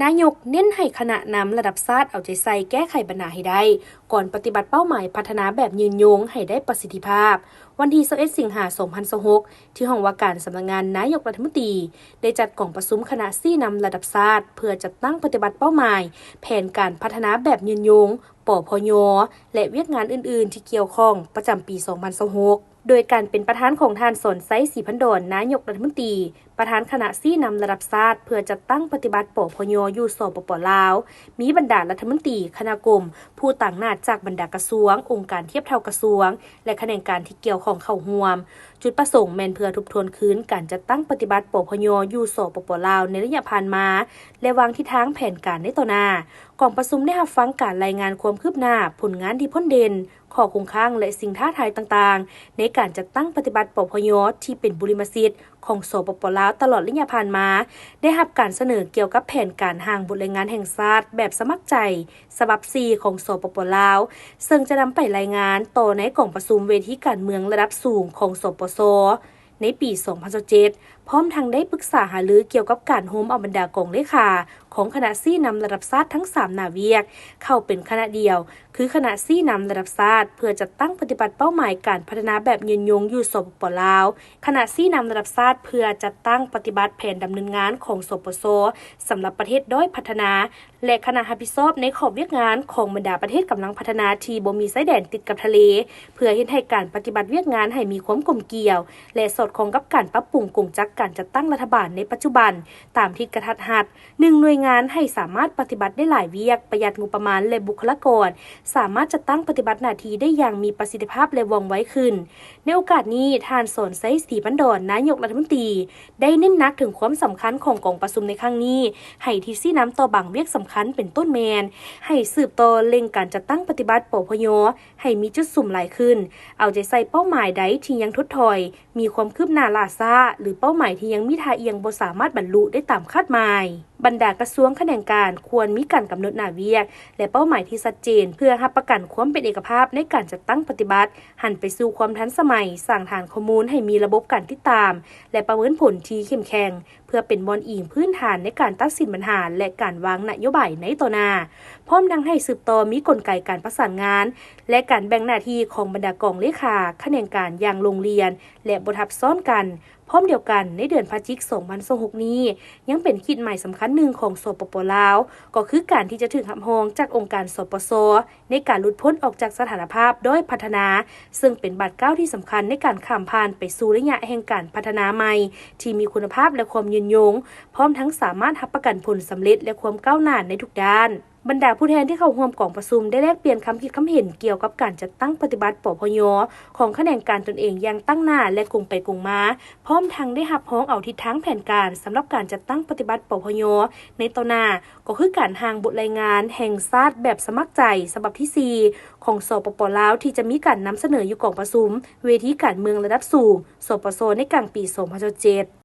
ນາຍົກເນັ້ນໃຫ້ຄະນະນຳລະດັບຊາດເອົາໃຈໃສ່ແກ້ໄຂບັນຫາໃຫ້ໄດ້ ກ່ອນປະຕິບັດເປົ້າໝາຍພັດທະນາແບບຍືນຍົງໃຫ້ໄດ້ປະສິດທິພາບ. ວັນທີຊາວເອັດ ສິງຫາ ສອງພັນຊາວຫົກ ທີ່ຫ້ອງວ່າການສຳນັກງານນາຍົກລັດຖະມົນຕີ ໄດ້ຈັດກອງປະຊຸມຄະນະຊີ້ນຳລະດັບຊາດ ເພື່ອຈັດຕັ້ງປະຕິບັດເປົ້າໝາຍແຜນການພັດທະນາແບບຍືນຍົງ ປພຍ ແລະ ວຽກງານອື່ນໆທີ່ກ່ຽວຂ້ອງ ປະຈຳປີສອງພັນຊາວຫົກ ໂດຍການເປັນປະທານຂອງທ່ານ ສອນໄຊ ສີພັນດອນ ນາຍົກລັດຖະມົນຕີ, ປະທານຄະນະຊີ້ນຳລະດັບຊາດ ເພື່ອຈັດຕັ້ງປະຕິບັດ ປພຍ ຢູ່ ສປປ ລາວ, ມີບັນດາລັດຖະມົນຕີ, ຄະນະກົມ, ຜູ້ຕາງໜ້າຈາກບັນດາກະຊວງ, ອົງການທຽບເທົ່າກະຊວງ ແລະ ຂະແໜງການທີ່ກ່ຽວຂ້ອງເຂົ້າຮ່ວມ. ຈຸດປະສົງແມ່ນເພື່ອທົບທວນຄືນການຈັດຕັ້ງປະຕິບັດ ປພຍ ຢູ່ ສປປ ລາວ ໃນໄລຍະຜ່ານມາ ແລະ ວາງທິດທາງແຜນການໃນຕໍ່ໜ້າ. ກອງປະຊຸມໄດ້ຮັບຟັງການລາຍງານຄວາມຄືບໜ້າ, ຜົນງານທີ່ພົ້ນເດັ່ນ, ຂໍ້ຄົງຄ້າງ ແລະ ສິ່ງທ້າທາຍຕ່າງໆ ໃນການຈັດຕັ້ງປະຕິບັດ ປພຍ ທີ່ເປັນບຸລິມະສິດຂອງ ສປປ ລາວ ຕະຫຼອດໄລຍະຜ່ານມາ, ໄດ້ຮັບການສະເໜີກ່ຽວກັບແຜນການຮ່າງບົດລາຍງານແຫ່ງຊາດແບບສະໝັກໃຈ ສະບັບສີ່ ຂອງ ສປປ ລາວ ເຊິ່ງຈະນຳໄປລາຍງານຕໍ່ໃນກອງປະຊຸມເວທີການເມືອງລະດັບສູງຂອງ ສປຊ ໃນປີສອງພັນຊາວເຈັດ ພ້ອມທັງໄດ້ປຶກສາຫາລືກ່ຽວກັບການໂຮມເອົາບັນດາກອງເລຂາຂອງຄະນະຊີ້ນຳລະດັບຊາດທັງສາມໜ້າວຽກເຂົ້າເປັນຄະນະດຽວ ຄືຄະນະຊີ້ນຳລະດັບຊາດເພື່ອຈັດຕັ້ງປະຕິບັດເປົ້າໝາຍການພັດທະນາແບບຍືນຍົງຢູ່ ສປປ ລາວ, ຄະນະຊີ້ນຳລະດັບຊາດເພື່ອຈັດຕັ້ງປະຕິບັດແຜນດຳເນີນງານຂອງ ສປຊ ສຳລັບປະເທດດ້ອຍພັດທະນາ ແລະ ຄະນະຮັບຜິດຊອບໃນຂອບວຽກງານຂອງບັນດາປະເທດກຳລັງພັດທະນາທີ່ບໍ່ມີຊາຍແດນຕິດກັບທະເລ ເພື່ອເຮັດໃຫ້ການປະຕິບັດວຽກງານໃຫ້ມີຄວາມກົມກ່ຽວ ແລະ ສອດຄ່ອງກັບການປັບປຸງກົງຈັກການຈັດຕັ້ງລັດຖະບານໃນປັດຈຸບັນຕາມທິດກະທັດຮັດ. ໜຶ່ງໜ່ວຍງານໃຫ້ສາມາດປະຕິບັດໄດ້ຫຼາຍວຽກ, ປະຢັດງົບປະມານ ແລະ ບຸກຄະລາກອນ, ສາມາດຈັດຕັ້ງປະຕິບັດໜ້າທີ່ໄດ້ຢ່າງມີປະສິດທິພາບ ແລະ ວ່ອງໄວຂຶ້ນ. ໃນໂອກາດນີ້, ທ່ານ ສອນໄຊ ສີພັນດອນ ນາຍົກລັດຖະມົນຕີ ໄດ້ເນັ້ນໜັກເຖິງຄວາມສຳຄັນຂອງກອງປະຊຸມໃນຄັ້ງນີ້ ໃຫ້ທິດຊີ້ນຳຕໍ່ບາງວຽກສຳຄັນ ເປັນຕົ້ນແມ່ນ ໃຫ້ສືບຕໍ່ເລັ່ງການຈັດຕັ້ງປະຕິບັດ ປພຍ ໃຫ້ມີຈຸດສຸມຫຼາຍຂຶ້ນ, ເອົາໃຈໃສ່ເປົ້າໝາຍໃດທີ່ຍັງຖົດຖອຍ, ມີຄວາມຄືບໜ້າຫຼ້າຊ້າ ຫຼື ເປົ້າໝາຍທີ່ຍັງມີທ່າອ່ຽງບໍ່ສາມາດບັນລຸໄດ້ຕາມຄາດໝາຍ. ບັນດາກະຊວງຂະແໜງການຄວນມີການກຳນົດໜ້າວຽກ ແລະ ເປົ້າໝາຍທີ່ຊັດເຈນ ເພື່ອຮັບປະກັນຄວາມເປັນເອກະພາບໃນການຈັດຕັ້ງປະຕິບັດ, ຫັນໄປສູ່ຄວາມທັນສະໄໝ, ສ້າງຖານຂໍ້ມູນໃຫ້ມີລະບົບການຕິດຕາມ ແລະ ປະເມີນຜົນທີ່ເຂັ້ມແຂງ ເພື່ອເປັນບ່ອນອີງພື້ນຖານໃນການຕັດສິນບັນຫາ ແລະ ການວາງນະໂຍບາຍໃນຕໍ່ໜ້າ, ພ້ອມທັງໃຫ້ສືບຕໍ່ມີກົນໄກການປະສານງານ ແລະ ການແບ່ງໜ້າທີ່ຂອງບັນດາກອງເລຂາຂະແໜງການຢ່າງໂລງລຽນ ແລະ ບໍ່ທັບຊ້ອນກັນ. ພ້ອມດຽວກັນ, ໃນເດືອນພະຈິກ ສອງພັນຊາວຫົກນີ້ ຍັງເປັນຂີດໝາຍສຳຄັນໜຶ່ງຂອງ ສປປ ລາວ ກໍຄືການທີ່ຈະຖືກຮັບຮອງຈາກອົງການ ສປຊ ໃນການຫຼຸດພົ້ນອອກຈາກສະຖານະພາບດ້ອຍພັດທະນາ, ເຊິ່ງເປັນບາດກ້າວທີ່ສຳຄັນໃນການຂ້າມຜ່ານໄປສູ່ໄລຍະແຫ່ງການພັດທະນາໃໝ່ທີ່ມີຄຸນນະພາບ ແລະ ຄວາມຍືນຍົງ, ພ້ອມທັງສາມາດຮັບປະກັນຜົນສຳເລັດ ແລະ ຄວາມກ້າວໜ້າໃນທຸກດ້ານ. ບັນດາຜູ້ແທນທີ່ເຂົ້າຮ່ວມກອງປະຊຸມໄດ້ແລກປ່ຽນຄຳຄິດຄຳເຫັນກ່ຽວກັບການຈັດຕັ້ງປະຕິບັດ ປພຍ ຂອງຂະແໜງການຕົນເອງຢ່າງຕັ້ງໜ້າ ແລະ ກົງໄປກົງມາ, ພ້ອມທັງໄດ້ຮັບຮອງເອົາທິດທາງແຜນການສຳລັບການຈັດຕັ້ງປະຕິບັດ ປພຍ ໃນຕໍ່ໜ້າ ກໍຄືການຮ່າງບົດລາຍງານແຫ່ງຊາດແບບສະໝັກໃຈສະບັບທີສີ່ ຂອງ ສປປ ລາວ ທີ່ຈະມີການນຳສະເໜີຢູ່ກອງປະຊຸມເວທີການເມືອງລະດັບສູງ ສປຊ ໃນກາງປີສອງພັນຊາວເຈັດ.